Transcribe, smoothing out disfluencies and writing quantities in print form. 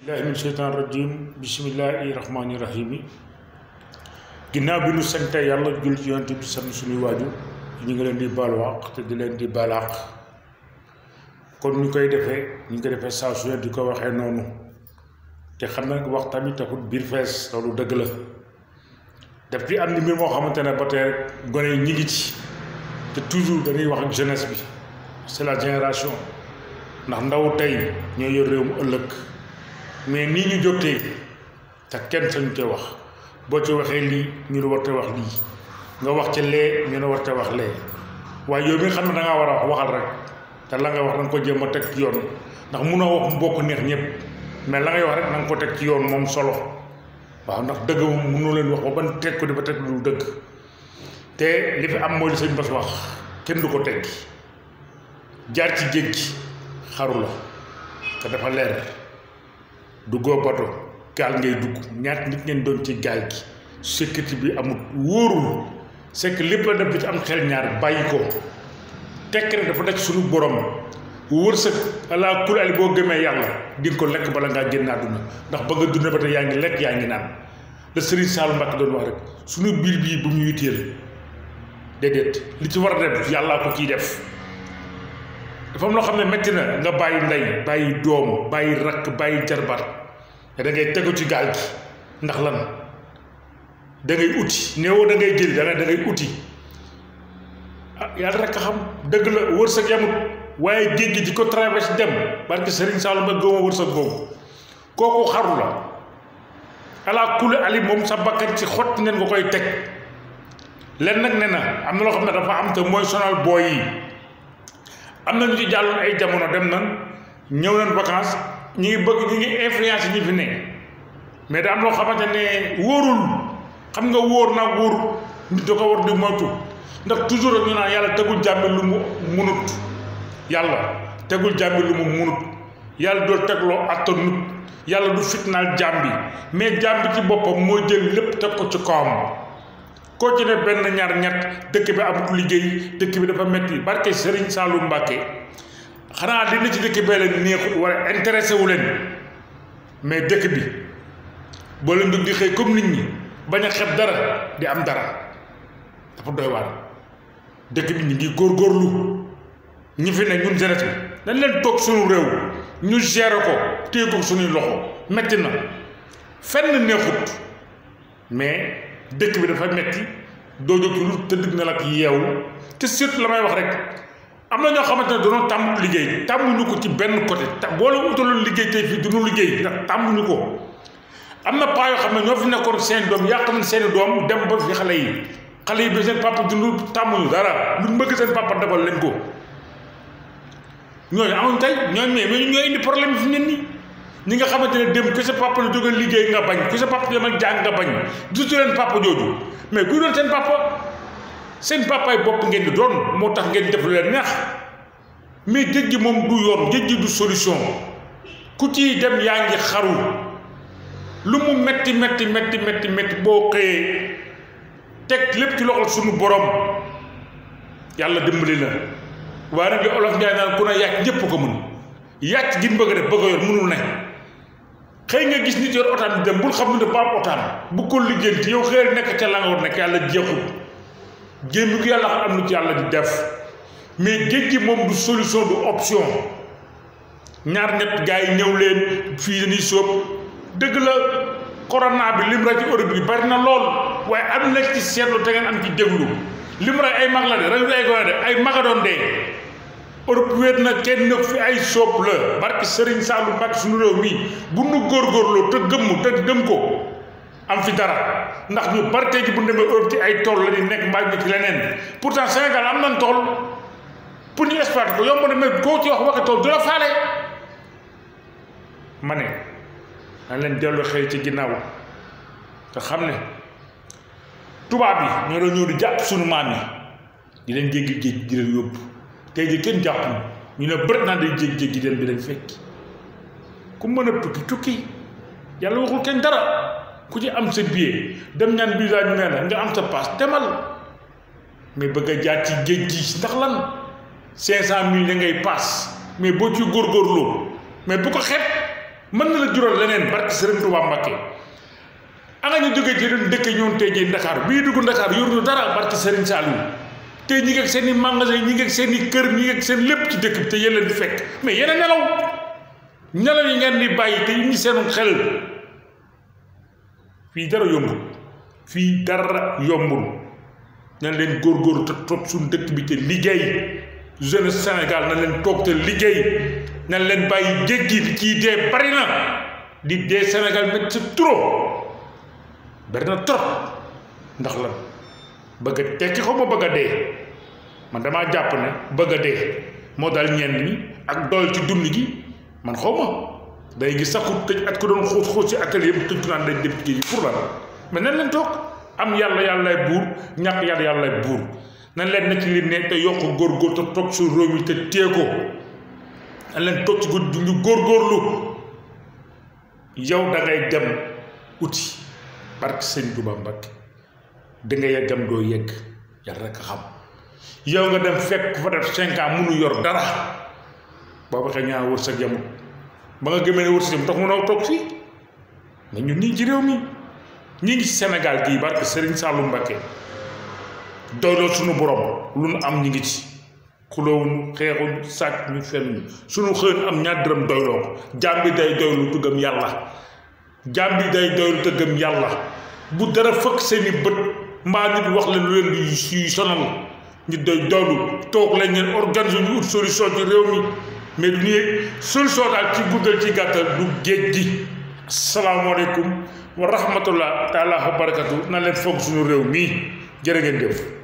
billahi min sheytaan rajim bismillahi rahmaani rahim ginnaaw bi nu sante yàlla jul ci yonent bi sant suñuy waaju ñu ngi leen di baaluwaq te di leen di balaax kon ñu koy defee saa su ne di ko waxee noonu te xam na wax tamit taxut biir fees loolu dëgg la daf di am ni mbir moo xamante ne ba tey rek gone yi ñi ngi ci te toujours dañuy wax ak jeunesse bi c'est la génération ndax ndaw tey ñoo yor réew mu ëllëg mais nii ñu jógtee te kenn sañu te wax boo ci waxee lii ñu ne war te wax lii nga wax ci lee ñu ne war te wax lee waaye yow mi nga xam ne da ngaa war a wax waxal rek te la nga wax da nga ko jéem a teg ci yoon ndax munoo wax mu bokk neex ñëpp mais la ngay wax rek na nga ko teg ci yoon moom solo waaw ndax dëgg moom mënoo leen wax ba ban teg ko di ba teg lu dëgg te li fi am mooy li sëñ Bass wax kenn du ko teggi jaar ci géej gi xaru la te dafa leer duggoo bato gaal ngay dugg ñaat nit ngeen doon ci gaal gi sécurité bi amul wóorul c'est que lépp la def bi ci am xel ñaar bàyyi ko tekk ne dafa nekk suñu borom wërsëg ala kul ali boo gëmee yàlla di nga ko lekk bala ngaa génn àdduna ndax ba nga dund ba tey yaa ngi lekk yaa ngi naan la Serigne Sall Mbacke doon wax rek suñu biir bii bu ñu yitteel déedéet li ci war a def yàllaa ko ciy def dafa am loo xam ne métti na nga bàyyi ndey bàyyi doom bàyyi rakk bàyyi jarbaat te da ngay tegu ci gaal gi ndax lan da ngay uti néewoo da ngay jël da ngay uti ah yàlla rek a xam dëgg la wërsëg yamut waaye géej gi di ko traversé dem parce que Serigne Sall ba gëmoo wërsëg boobu kooku xaru la ala kulli ali moom sa bakkan ci xott neen nga koy teg len nag ne na am na loo xam ne dafa am te mooy sonal booy yi am na ñu ci jàlloon ay jamono dem nan ñëw nañ vacances ñi ngi influence ñi fi ne mais da am loo xamante ne wóorul xam nga wóor naa wóor nit da ko war di moytu ndax toujours rek ñu naan yàlla tegul jàmbi lu mu munut yàlla dool tegloo attanut yàlla du fitnaal jàmbi mais jàmbi ci boppam moo jël lépp teg ko ci kawam koo ci ne benn ñaar ñett dëkk bi amut liggéey dëkk bi dafa metti barke Serigne Saliou Mbacke xanaa li na ci dëkk bee leen neexut wala intéressé wu leen mais dëkk bi boo leen dugg di xëy comme nit ñi bañ a xeb dara di am dara dafa doy waar dëkk bi ñu ngi góorgóorlu ñi fi ne ñun jeunesse bi dañ leen toog suñu réew ñu gérer ko téye ko suñuy loxo metti na fenn neexut mais dëkk bi dafa metti doo jóg ci lu tëdd na la ak yeewu te surtout la may wax rek am na ñoo xamante ne dañoo tàmm liggéey tàmmuñu ko ci benn côté boo la utaloon liggéey tey fii duñu liggéey ndax tàmmuñu ko am na paa yoo xam ne ñoo fi nekkoon seen doom yàq nañ seen doom dem ba fi xale yi bi seen papa dund tàmmuñu dara lu bëgg seen papa defal leen ko ñooñu amuñ tey ñooñu mais ñoo indi problème fi nit ñi ñi nga xamante ne dem ku sa papa la jóge liggéey nga bañ ku sa papa dem ak jàng nga bañ gisu leen papa jooju mais kuy doon seen papa yi bopp ngeen di doon moo tax ngeen def lu leen neex mais géej gi moom du yoon géej gi du solution ku ciy dem yaa ngi xaru lu mu metti boo xëyee teg lépp ci loxol suñu borom yàlla dimbali na waaye nag li olof Njaay naan ku ne yàcc ñëpp ko mën yàcc gi bëgg a def bëgg a yor mënul ne xëy nga gis nit yor otaan bi dem bul xam ne ba am otaan bu ko liggéenti yow xëy nekk ca la nga war nekk yàlla jeexul génn ko yàlla xam am na ci yàlla di def mais géej gi moom du solution du option ñaar ñett gars yi ñëw leen fii dañuy sóob dëgg la corona bi lim ra ci Europe bi bari na lool waaye am na ci seetlu te ngeen am ci déglu lim ra ay mag la de rajo ay gone de ay maga doon dee Europe wéet na kenn nëb fi ay sóob la barke Serigne Saliou Mbacke suñu réew mi bu nu góorgóorloo te gëm ko am fi dara ndax ñu bari tey ji bu demee Europe ci ay tool la di nekk mbaa ñu ci leneen pourtant Sénégal am nañ tool pour ñu exploiter ko yomb na mais koo ci waxi tool du la faale ma ne dañ leen dellu xëy ci ginnaaw te xam ne tubaab yi ñoo doon ñëw di jàpp suñu maam yi di leen jéggi géej di leen yóbbu tey ji kenn jàpp ñu ne bërët naa day jéggi dem di leen fekki ku mën a tukki yàlla waxul kenn dara ku ci am sa billet dem ñaan visa ñu mel nga am sa passe demal mais bëgg a jaar ci géej gi ndax lan 500000 da ngay paas mais boo ci góorgóorloo mais bu ko xeeb mën na la jural leneen barke Serigne Touba Mbacké ana ñu jógee ci doon dëkk ñoon tey jii Dakar bii dugg Dakar yoruñu dara barke Serigne Saliou tey ñi ngi ak seen i magasin ñi ngi ak seen i kër ñi ngi ak seen lépp ci dëkk bi te yéen leen di fekk mais yéen a nelaw yi ngeen di bàyyi te indi seenu xel fii dara yombul nañ leen góorgóorlu te toog suñu dëkk bi te liggéey jeune Sénégal na leen toog te liggéey nañ leen bàyyi géej gi kii dee bari na di dee Sénégal mais c'est trop bari na trop ndax lan bëgg a tekki xaw ma bëgg a dee man damaa jàpp ne bëgg a dee moo dal ñenn ñi ak dool ci dund gi man xaw ma day gis sax ku tëj at ko doon xuus ci atelier bu tëj ko naan dañ dem ci géej gi pour lan mais nañ leen toog am yàllaay buur ñàkk yàllaay buur nañ leen nekk li ne te yokk góorgóor te toog su réew mi te téye ko nañ leen toog ci guddi ñu góorgóorlu yow da ngay dem uti barke Sëñ Tuubaa Mbàkke da nga yeggam doo yegg yàlla rek a xam yow nga dem fekk fa def 5 ans mënu yor dara boo waxee ñaa wërsëg yamut ba nga gëmee ne wërsëg yamut tax mënoo toog fii mais ñun ñii ci réew mi ñi ngi ci Sénégal gii barke Serigne Saliou Mbacké doyloo suñu borom lu nu am ñi ngi ci xuloowuñu xeexuñ sàcc ñu fenn suñu xëyn am ñaar dërëm doyloo ko jaam bi day doylu te gëm yàlla jaam bi day doylu te gëm yàlla bu dara fëkk seeni bët mbaa nit wax leen lu leen yuy sonal ñu doy doylu toog lañ leen organiser ñu ut solution ci réew mi mais du ñuy solution daal ci guddal ci gàttal du géej gi asalaamaaleykum wa rahmatullah taala wa barakatu na leen foog suñu réew mii jërë ngeen jëf